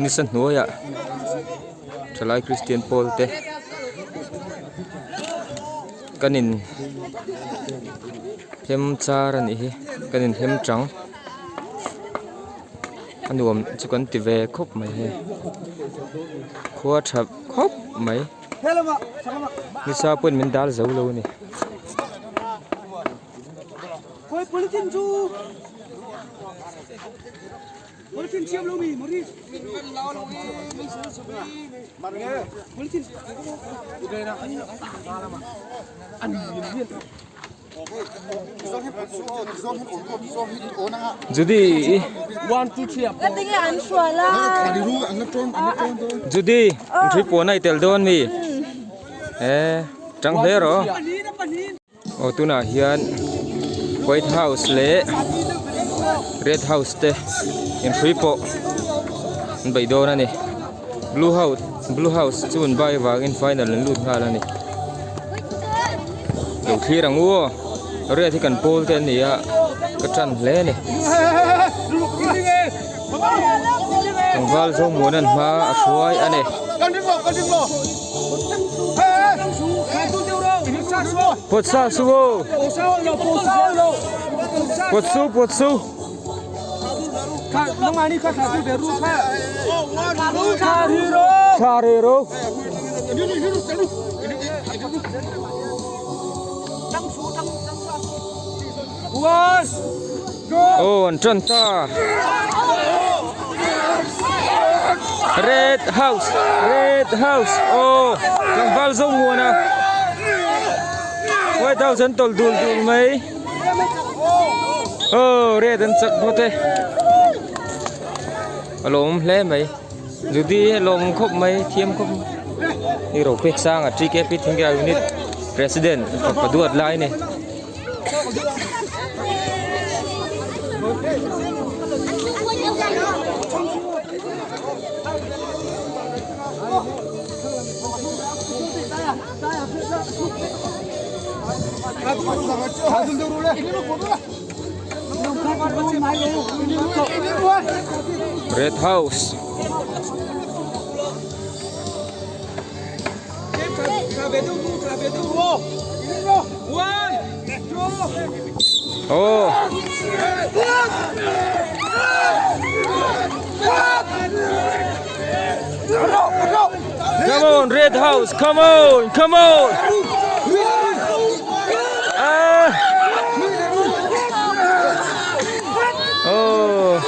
Nisa hnuaiah thalai Kristian pawl te kan in hem char a nih hi kan in hem chang a nuam chu kan ti ve khawp mai hei khua tha khawp mai nisa pawhin min dal zo lo a ni. Judy Judy in pawh na i tel dawn mi e tang hle rawh aw tunah hian white house leh red house te inhrui pawh an beih dawn a ni blue house blue house chu an bai vangin final an lut nghal a ni lo thlir ang u aw red hi kan pawl te an ni a ka tan hle a ni tlangval zawngmuan an hma a hruai a ni. Pawt sa su aw pawt su pawt su thla re ro aw an tan ta red house red house aw tlangval zo muan a white house an tawlh dul dul mai aw red an chak bawk e a lawm hle mai Judy hi a lawm khawp mai thiam khawp mai ni ro pek sang a TKP Thingya unit president fapa duat lai a ni. Red House Oh. Come on, Red House, come on, come on. Ah. Oh.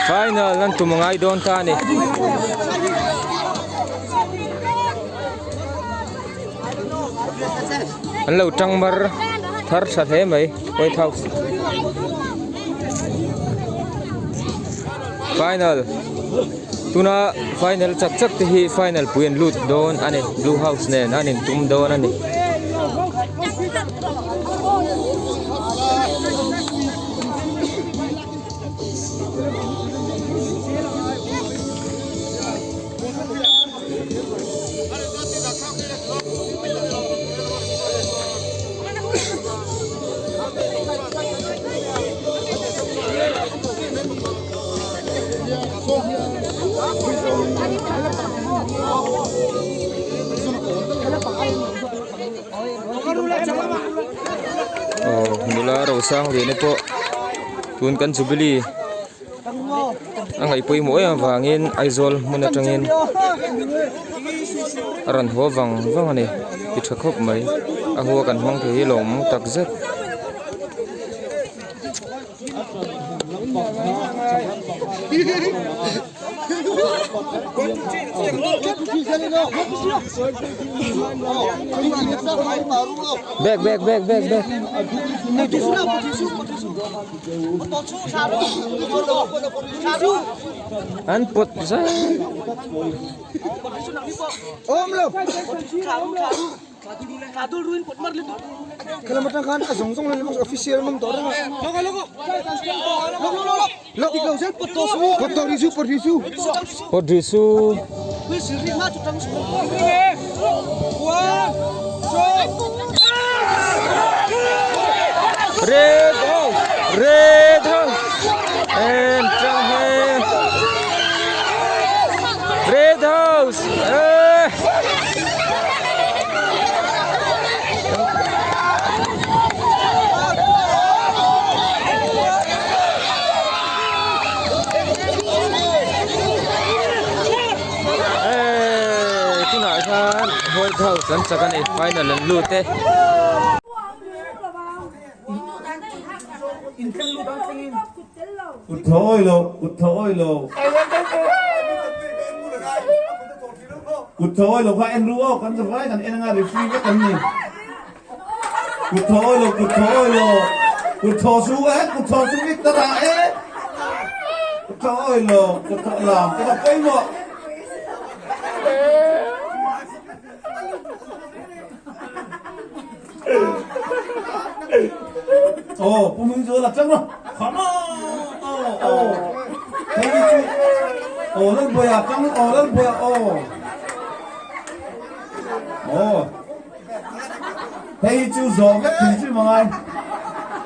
Final an tum angai dawn ta ni. An lo tang mar thar tha hle mai White House. Final tuna final chak chak te hi final pui an lut dawn a ni Blue House nen an intum dawn a ni. Aw nula rosang lian te pawh tun kan jubilee a ngaih pawimawh em avangin Aizawl hmun atangin a rawn haw vang vang a ni ti tha khawp mai a hua kan hmang thei hi lawm tak zet. Back back back back back. An pawt zai. Pawt ri su. Red house! Red house! Em tang he Red House eh Hey tunah hian White House an chak a ni final an lut e. Kut tho awi lo, kut tho awi lo. Kut tho awi lo kha en ru aw, kan zavai kan en anga referee vek an ni. Kut tho awi lo, kut tho awi lo. Kut tho su e, kut tho su Victor a e. Kut tho awi lo, kut tho lam te kha pawimawh. Aw pu Hming chu la chang rawh come on aw aw hei hi chu aw Lalbuaia chang aw Lalbuaia aw aw hei hi chu zawh vek thei chu mangai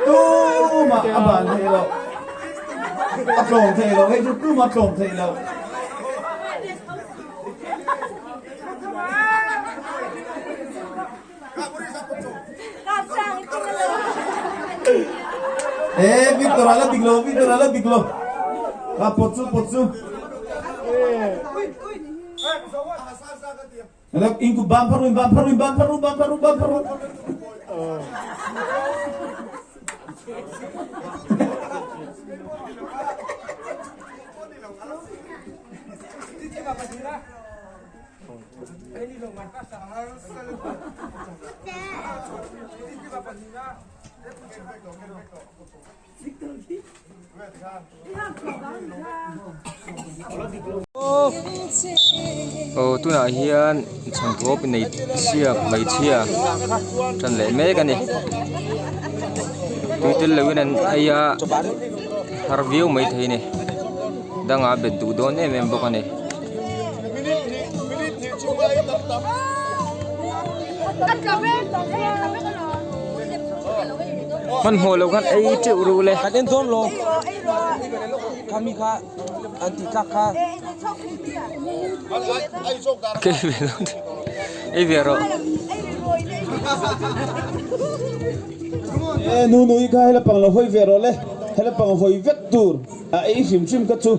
tumah a ban thei lo a tlawm thei lo hei chu tumah tlawm thei lo. Eh, Victor ala dik lo, Victor ala dik lo. Ka pot chu, pot chu. Hello, in ku bam pharu, in bam pharu, in bam pharu, bam pharu, bam pharu. Aw tunah hian chhangthawp nei siak hmeichhia tan leh mek a ni tui tel loin an ei a har viau maithei a ni dangah bet duh dawn em em bawk a ni. Hmanhmawh loh khan ei teuh ruh le. Kan en dawn lo. Khami kha an tih tlak kha. Kei ve lo te. Ei ve rawh. E nu nui kha hela pang lo hawi ve rawh le. Hela pang hawi vek tur a ei hrim hrim kha chu.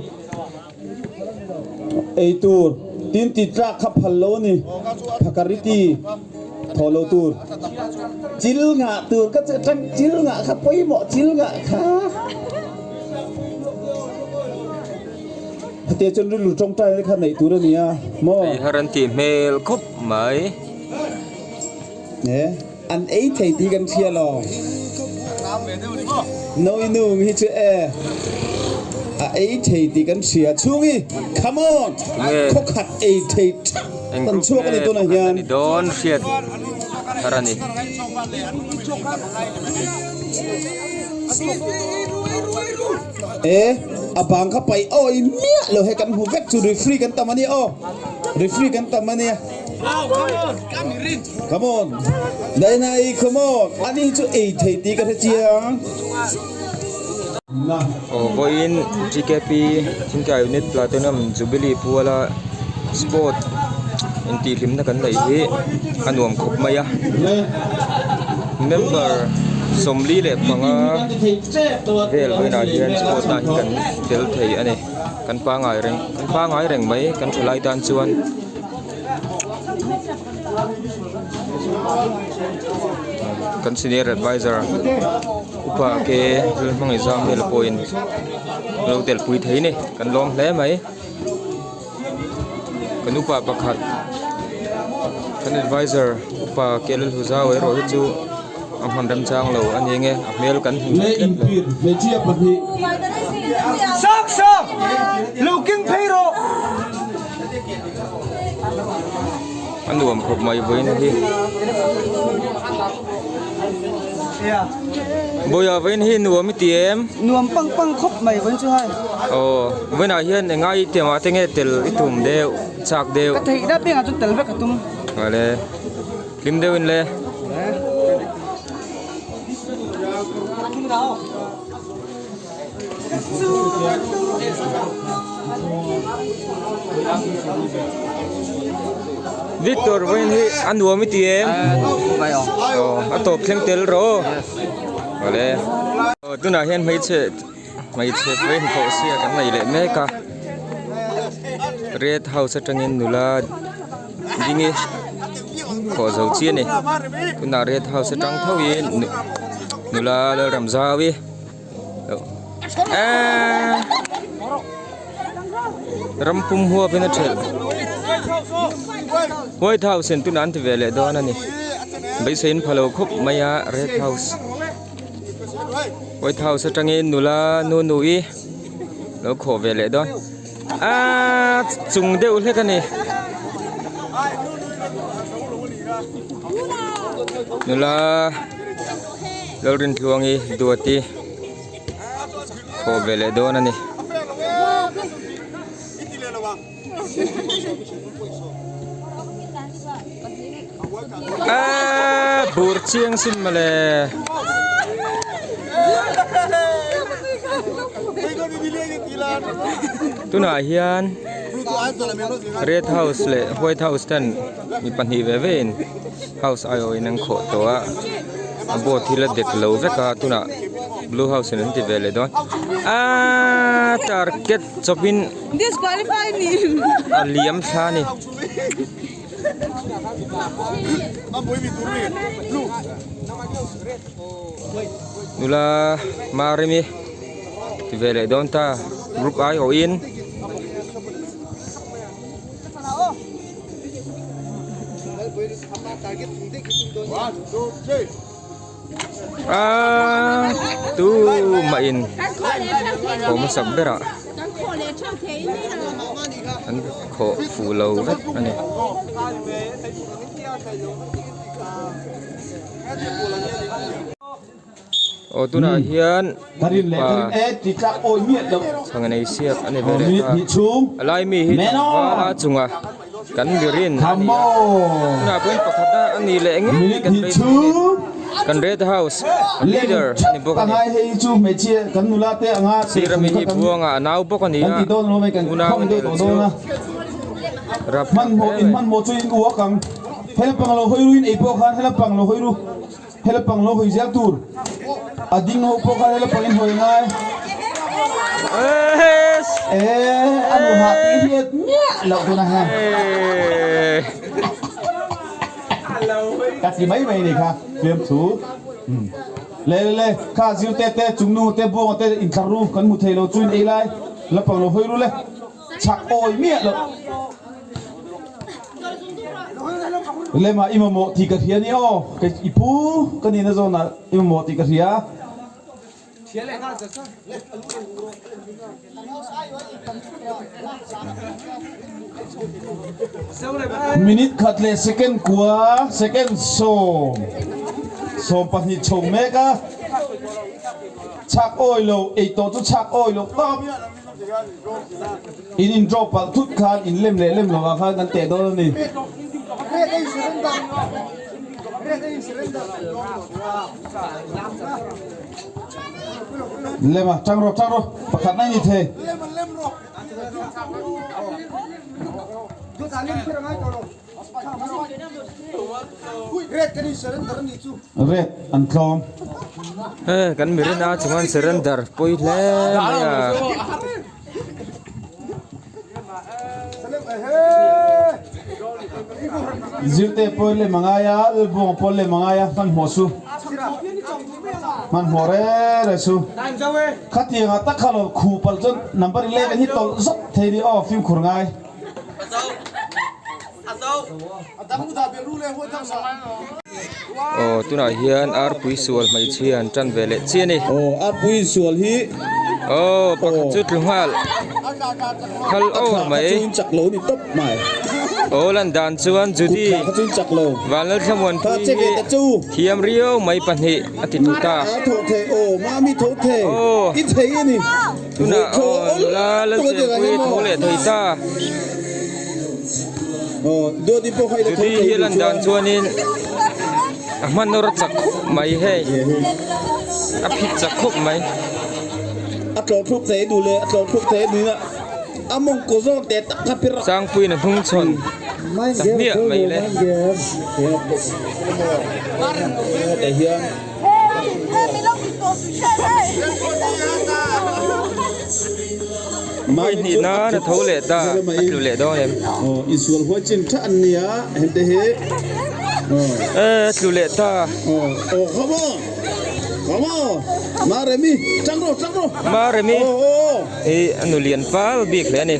Ei tur tin ti tlak kha phal lo a ni. Phakariti thaw lo tur. Chil ngah tur ka che tang chil ngah kha pawimawh chil ngah kha. Hate chuan rilru tawngtai te kha neih tur a nia maw. Ei har an tih hmel khawp mai. E an ei thei tih kan hria lo. Noi nung hi chu e a ei thei tih kan hria chhung hi come on khawkhat ei thei thak kan chhuak a ni tunah hian. Dawn hriat thar a ni. E a bang kha paih awi miah lo he kan hmu vek chu referee kan tam a nia aw referee kan tam a nia. Come on Dainai come on ani chu ei thei tih ka hre chiang. Aw vawiin TKP Thingkai Unit Platinum Jubilee puala sport intihhlimna kan neih hi a nuam khawp mai a member 45 vel vawiinah hian sport ah hi kan tel thei a ni kan pangai reng kan pangai reng mai kan thalai tan chuan. Kan senior advisor upa ke thil hmang exam vel pawhin lo tel pui thei a ni kan lawm hle mai kan upa pakhat kan advisor upa ke Lalhuzau erawh hi chu a hman remchang lo a ni ang e a hmel kan hmu tlat lo. A nuam khawp mai vawiin hi. Bawiha vawiin hi nuam i ti em? Nuam pang pang khawp mai vawiin chu hai. Aw vawiinah hian eng ngai tiangah te nge tel i tum deuh chak deuh. Ka theih na piangah chuan tel vek ka tum. Vale hlim deuhin le. Victor vawiin hi a nuam i ti em? Aw a tawp thleng tel rawh aw. Awle. Aw tunah hian hmeichhe hmeichhe vawiin khawh sia kan nei leh mek a. Red house atangin nula ding i khawh zo chi a ni. Tunah red house atang tho in nula Lalramzau i. Eee ram pum huap in a thelh white house in tunah an ti ve leh dawn a ni beisei in pha lo khawp mai a red house white house atangin nula nu nu i lo khawh ve leh dawn aaa chung deuh hlek a ni nula. Lalrintluangi Duati khawh ve leh dawn a ni. Aaa bur chiang sin mawle. Tunah hian Red House leh White House ten mi pahnih ve ve in House aiawhin an khawh tawh a. A board hi la dek lo vek a tunah blue house in an ti ve leh dawn aaa target chawp in a liam thla a ni. Nula Maremi ti ve leh dawn ta group aiawh in. A tu mah in khawh hmasak berah an khawh fuh lo vek a ni. Aw tunah hian mipa chhang nei siak a ni ve leh ta a lai mi hi tlangval a chunga kan birin a ni a tunah pawhin pakhat a a ni leh ngei kan beisei a ni kan red house leader a ni bawk a ni sir ami hi buanga a nau bawk a ni a unau a nel chu rapthlak hle mai. Hela pang lo hawi zel tur a ding ho pawh kha hela pang in hawi ngai e a nu hah tih hriat miah loh tuna ha ka ti mai mai ni kha fiam thu le le le kha zir te te chung nu te buang te in thlar ru kan hmu thei lo chu in ei lai la pang lo hawi ru le chak awi miah loh. Lema i mamawh tih ka hria ni aw. Kei i pu ka nihna zawnah i mamawh tih ka hria. Minute khat leh second kua second sawm 12 chho mek a. Chhak awi lo ei tawh chu chhak awi lo tawp. In in draw palh thut khan in lem leh lem lovah khan kan teh dawn a ni. Lem a, tang rawh tang rawh, pakhat na i ni thei. Red an tlawm. He kan mirina chuan surrender pawi hle mai a. Zirte pawi lem a ngai a, Lalbuanga pawl lem a ngai a, hmanhmawh su. Hmanhmawh re re su. Khatianga tak kha lo khuh palh chuan number 11 hi tawlh zawk thei ni aw fimkhur ngai. Aw tunah hian arpui sual hmeichhia an tan ve leh chiah a ni. Aw arpui sual hi. Aw pakhat chu tlu nghal phal awr mai. Kut chak lo ni tawp mai. Aw lan dan chuan Judy Vanlalthlamuanpui hi thiam riau mai pahnih a ti tlu ta. A tho thei aw mami tho thei i thei a ni. Tunah aw nula Lalchenpui tho leh thei ta. Judy hi lan dan chuanin a hmanawr chak khawp mai hei a phit chak khawp mai. A tlawh thluk thei duh leh a tlawh thluk thei ni a, a mawngkaw zawn teh tak kha pir a. Sangpuiin a hnung chhawn ta hmiah mai le. Hetah hian. Vawi hnih nan a tho leh ta, a tlu leh dawn em? Insual huai chin tha an nia hente hi. E a tlu leh ta. Aw come on come on Maremi tang rawh tang rawh. Maremi hi a nu lian fal bik hle a ni.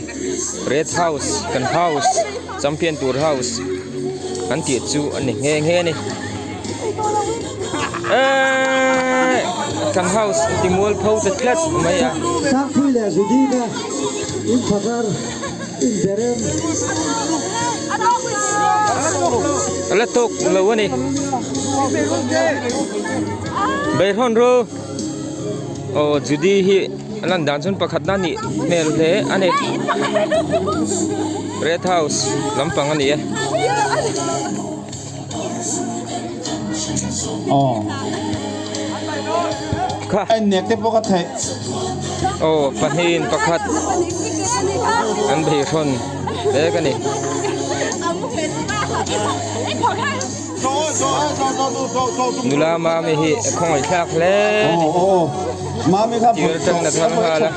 Red house kan house champion tur house kan tih chu a ni nghe nghe a ni. Eeeeh kan house ti mual pho ta tlat mai a. Sangpui leh Zudina in phakar in berem. A la tawk lo a ni. Beihrawn ru. Aw Judy hi a lan dan chuan pakhat na nih hmel hle a ni. Red house lampang a ni e. Aw. Kha. A innek te pawh ka theih. Aw pahnihin pakhat an beihrawn mek a ni. Nula Mami hi a khawngaih thlak hle a ni. Tir atangin a thar nghal a.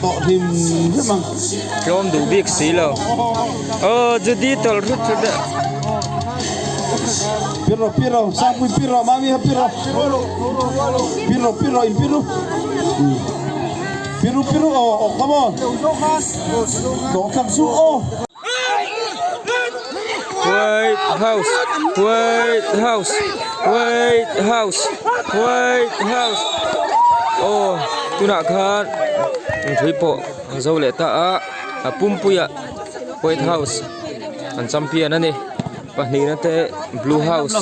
Tlawm duh bik si lo. Aw Judy tawlh hrut hrut a. Pirro pirro sangpui pirro mami ha pirro pirro pirro in pirro pirro pirro oh oh come on tawh thlak su oh White House White House White House White House aw tunah khan inpui pawh an zo leh ta a a pumpuiah White House an champion a ni pahnihna te Blue House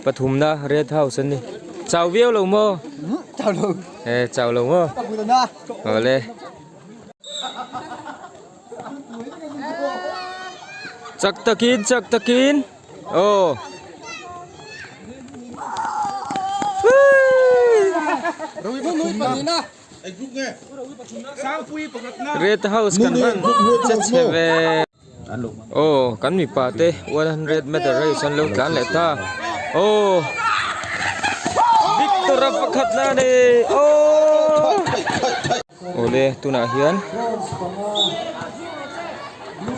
pathumna Red House an ni chau viau lo maw e chau lo maw awle. Chak takin chak takin aw. Red house kan hman che chhe ve. Aw kan mipa te 100 meter race an lo tlan leh ta. Aw Victor a pakhat na a ni aw. Awle tunah hian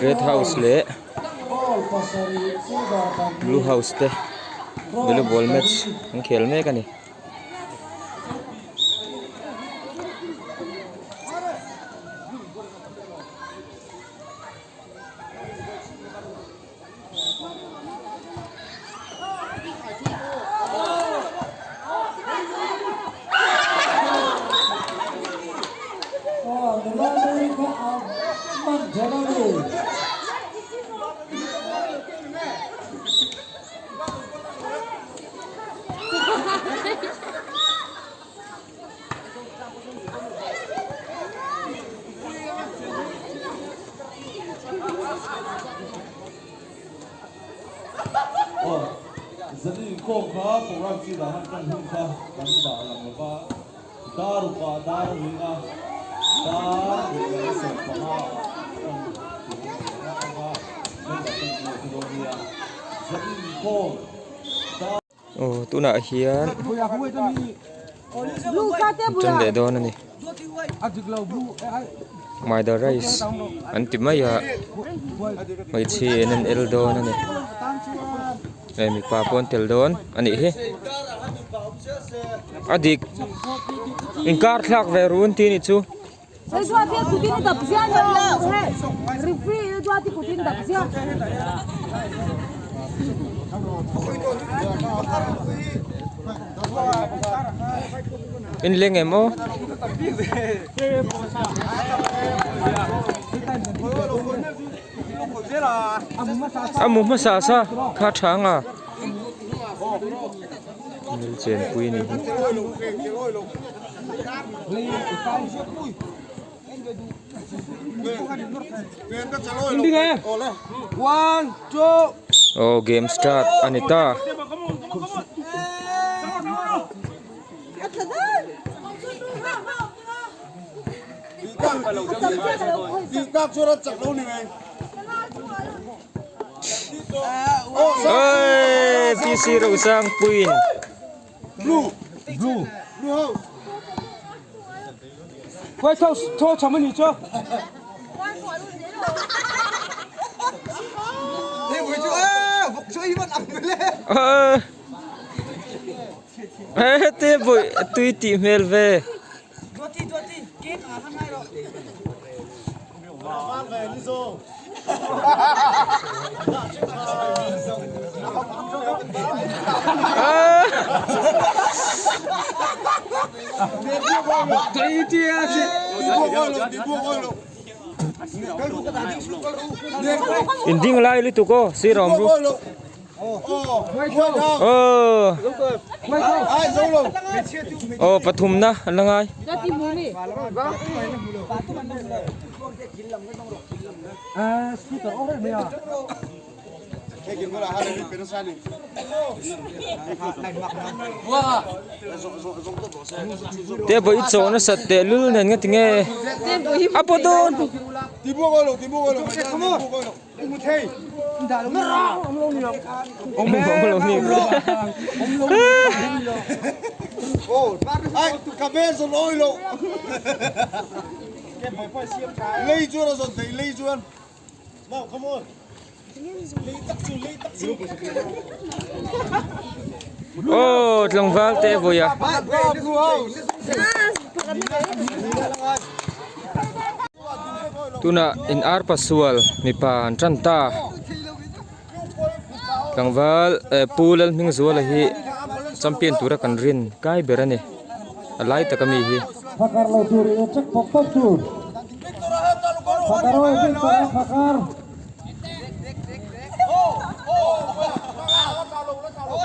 Red house leh Blue house te volleyball match an khel mek a ni. Aw tunah hian tan leh dawn a ni maida rice an ti mai a hmeichhia in an el dawn a ni hei mipa pawh an tel dawn a nih hi a dik inkar thlak ve ru an ti a nih chu. In leng em aw. A mu hmasa sa kha tha anga. Nil chenpui a nih hi. Aw game start a ni ta. Oi PC Rosangpuiin. Te bawih tui tih hmel ve. In ding lai lutuk aw sir awm ru. Aw aw pathumna an la ngai. Te pawh i chaw nasat teh lul nen nga tinge a pawh dawn. Aw tlangval te vawi a. Tunah in ar pasual mipa an tan ta. Tlangval eh Pu Lalhmingzuala hi champion tura kan rin kai ber a ni. A lai taka mi hi. Phakar lo tur in check pawp pawp tur. Phakar awi Victor a phakar.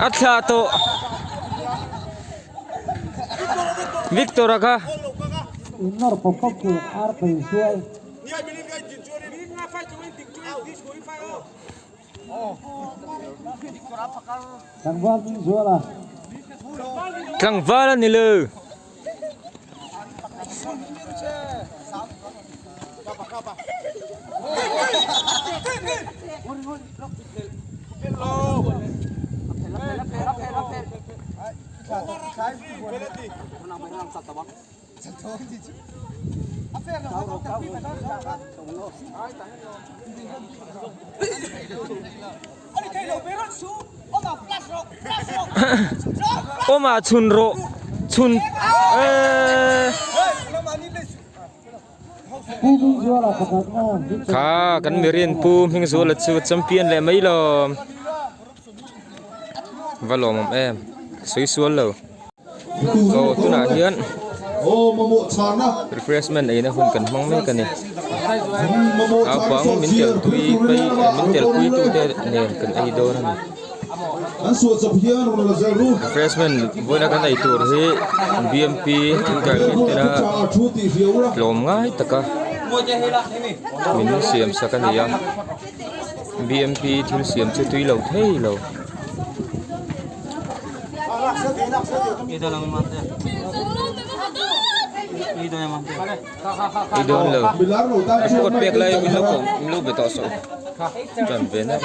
A thlah tawh. Victor a kha. In nawr pawp pawp tur ar pei sual. Tlangval min zual a. Tlangval a ni lo. Awmah chhun rawh chhun eeee. Kha kan mirin Pu Hmingzuala chu champion leh mai lawm. Va lawmawm em sawi sual lo. Aw tunah hian refreshment eina hun kan hmang mek a ni. Naupang min tel tui phei min tel pui tu te nen kan ei dawn a ni. Refreshment vawiina kan ei tur hi B M P thil garment tena tlawm ngai taka min siam sak a ni a. B M P thil siam chu tui lo thei lo. Ei dawn lo. Kawt pek lai min lo be tawh saw. Tan ve na.